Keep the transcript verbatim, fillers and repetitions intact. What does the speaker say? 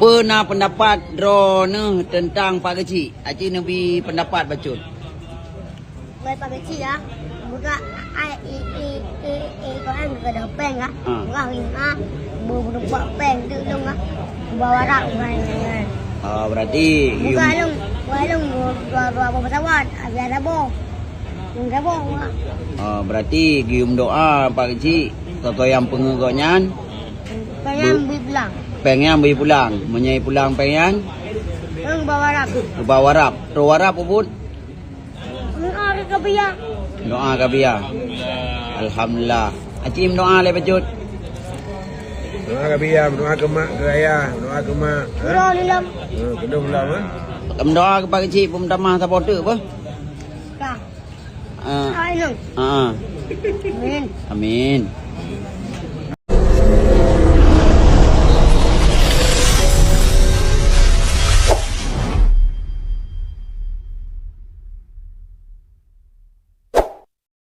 Peue na peundapat droeneuh teuntang Pak Geuchik? Aci neubi peundapat bacut. Baik Pak Geuchik ya. Buka ai i i i i kau kan buka dah peng ah. Ha. Buka lima bu bu peng tu dong ah. Bawa rak bukan. Ah, berarti buka long, buka long dua dua apa pesawat. Biar dah boh. Yang dah boh. Ah, berarti gium doa Pak Geuchik. Toto yang pengeugok nyan. Peng nyan bui pulang. Peng nyan bui pulang. Meunyoe pulang peng nyan? Peng bawa rap. Bawa rap. Terus warap ubun. Doa ke biar. Doa ke biar. Alhamdulillah. Acim doa lé bacut. Doa ke biar, doa ke mak, ke ayah, doa ke mak. Doa dalam. Ha, kedua belah mah. Doa ke Pak Geuchik pun tamah saboh tu apa? Ka. Ah. Amin. Ah. Amin. Amin.